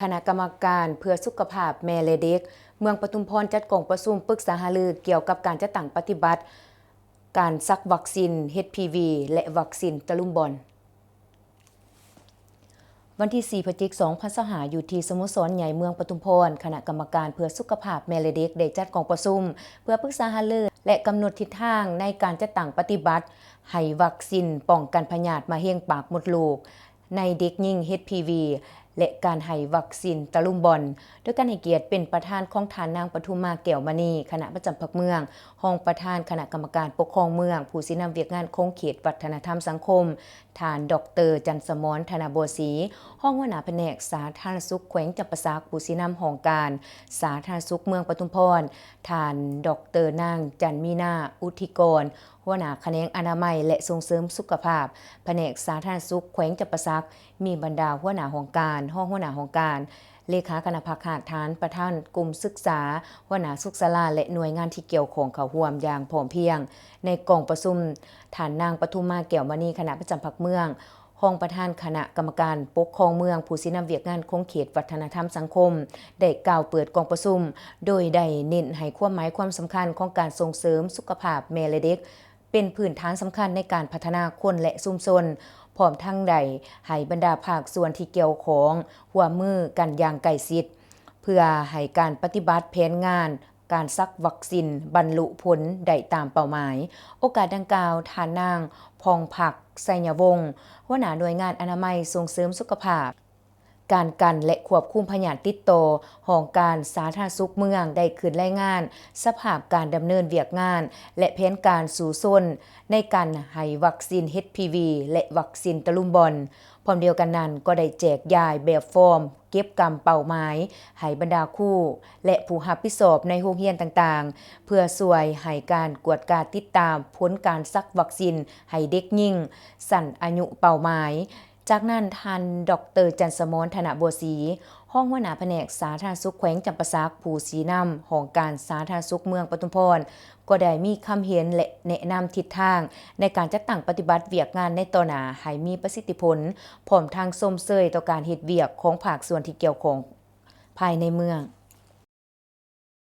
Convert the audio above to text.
ຄະນະກຳມະການເພື່ອສຸຂະພາບແມ່ ແລະ ເດັກ ເມືອງປະທຸມພອນ ຈັດກອງປະຊຸມປຶກສາຫາລືກ່ຽວກັບການຈັດຕັ້ງປະຕິບັດການສັກວັກຊິນ ເອັດ ພີ ວີ ແລະ ວັກຊິນຕະລຸມບອນ. ວັນທີສີ່ ພະຈິກ ສອງພັນຊາວຫ້າ ຢູ່ທີ່ສະໂມສອນໃຫຍ່ເມືອງປະທຸມພອນ, ຄະນະກຳມະການເພື່ອສຸຂະພາບແມ່ ແລະ ເດັກ ໄດ້ຈັດກອງປະຊຸມເພື່ອປຶກສາຫາລື ແລະ ກຳນົດທິດທາງໃນການຈັດຕັ້ງປະຕິບັດໃຫ້ວັກຊິນປ້ອງກັນພະຍາດມະເຮັງປາກມົດລູກ ໃນເດັກຍິງ ເອັດ ພີ ວີ ແລະ ການໃຫ້ວັກຊິນຕະລຸມບອນ, ໂດຍການໃຫ້ກຽດເປັນປະທານຂອງທ່ານນາງປະທຸມມາ ແກ້ວມະນີ, ຄະນະປະຈຳພັກເມືອງ, ຮອງປະທານຄະນະກຳມະການປົກຄອງເມືອງ, ຜູ້ຊີ້ນຳວຽກງານຂົງເຂດວັດທະນະທຳສັງຄົມ, ທ່ານ ດອກເຕີ ຈັນສະໝອນ ທະນະບົວສີ, ຮອງຫົວໜ້າພະແນກສາທາລະນະສຸກແຂວງຈຳປາສັກ, ຜູ້ຊີ້ນຳຫ້ອງການສາທາລະນະສຸກເມືອງປະທຸມພອນ, ທ່ານ ດອກເຕີ ນາງ ຈັນມີນາ ອຸທິກອນ, ຫົວໜ້າຂະແໜງອະນາໄມ ແລະ ສົ່ງເສີມສຸຂະພາບ ພະແນກສາທາລະນະສຸກແຂວງຈຳປາສັກ, ມີບັນດາຫົວໜ້າຫ້ອງການ, ຮອງຫົວໜ້າຫ້ອງການ, ເລຂາຄະນະພັກຮາກຖານ, ປະທານກຸ່ມສຶກສາ, ຫົວໜ້າສຸກສາລາ ແລະ ໜ່ວຍງານທີ່ກ່ຽວຂ້ອງເຂົ້າຮ່ວມຢ່າງພ້ອມພຽງ. ໃນກອງປະຊຸມ, ທ່ານນາງປະທຸມມາ ແກ້ວມະນີ, ຄະນະປະຈຳພັກເມືອງ, ຮອງປະທານຄະນະກຳມະການປົກຄອງເມືອງ, ຜູ້ຊີ້ນຳວຽກງານຂົງເຂດວັດທະນະທຳສັງຄົມ ໄດ້ກ່າວເປີດກອງປະຊຸມ, ໂດຍໄດ້ເນັ້ນໃຫ້ຄວາມໝາຍຄວາມສຳຄັນຂອງການສົ່ງເສີມສຸຂະພາບແມ່ ແລະ ເດັກ ເປັນພື້ນຖານສຳຄັນໃນການພັດທະນາຄົນ ແລະ ຊຸມຊົນ, ພ້ອມທັງໄດ້ໃຫ້ບັນດາພາກສ່ວນທີ່ກ່ຽວຂ້ອງຮ່ວມມືກັນຢ່າງໃກ້ຊິດ ເພື່ອໃຫ້ການປະຕິບັດແຜນງານການສັກວັກຊິນບັນລຸຜົນໄດ້ຕາມເປົ້າໝາຍ. ໂອກາດດັ່ງກ່າວ, ທ່ານນາງ ຜ່ອງພັກ ໄຊຍະວົງ, ຫົວໜ້າໜ່ວຍງານອະນາໄມສົ່ງເສີມສຸຂະພາບ, ການກັນ ແລະ ຄວບຄຸມພະຍາດຕິດຕໍ່, ຫ້ອງການສາທາລະນະສຸກເມືອງ ໄດ້ຂຶ້ນລາຍງານສະພາບການດຳເນີນວຽກງານ ແລະ ແຜນການສູ້ຊົນໃນການໃຫ້ວັກຊິນ ເອັດ ພີ ວີ ແລະ ວັກຊິນຕະລຸມບອນ. ພ້ອມດຽວກັນນັ້ນ, ກໍໄດ້ແຈກຢາຍແບບຟອມເກັບກຳເປົ້າໝາຍໃຫ້ບັນດາຄູ ແລະ ຜູ້ຮັບຜິດຊອບໃນໂຮງຮຽນຕ່າງໆ ເພື່ອຊ່ວຍໃຫ້ການກວດກາຕິດຕາມຜົນການສັກວັກຊິນໃຫ້ເດັກຍິງຊັ້ນອາຍຸເປົ້າໝາຍ. ຈາກນັ້ນ, ທ່ານ ດອກເຕີ ຈັນສະໝອນ ທະນະບົວສີ, ຮອງຫົວໜ້າພະແນກສາທາລະນະສຸກແຂວງຈຳປາສັກ, ຜູ້ຊີ້ນຳຫ້ອງການສາທາລະນະສຸກເມືອງປະທຸມພອນ, ກໍໄດ້ມີຄຳເຫັນ ແລະ ແນະນຳທິດທາງໃນການຈັດຕັ້ງປະຕິບັດວຽກງານໃນຕໍ່ໜ້າໃຫ້ມີປະສິດທິຜົນ, ພ້ອມທັງຊົມເຊີຍຕໍ່ການເຮັດວຽກຂອງພາກສ່ວນທີ່ກ່ຽວຂ້ອງພາຍໃນເມືອງ.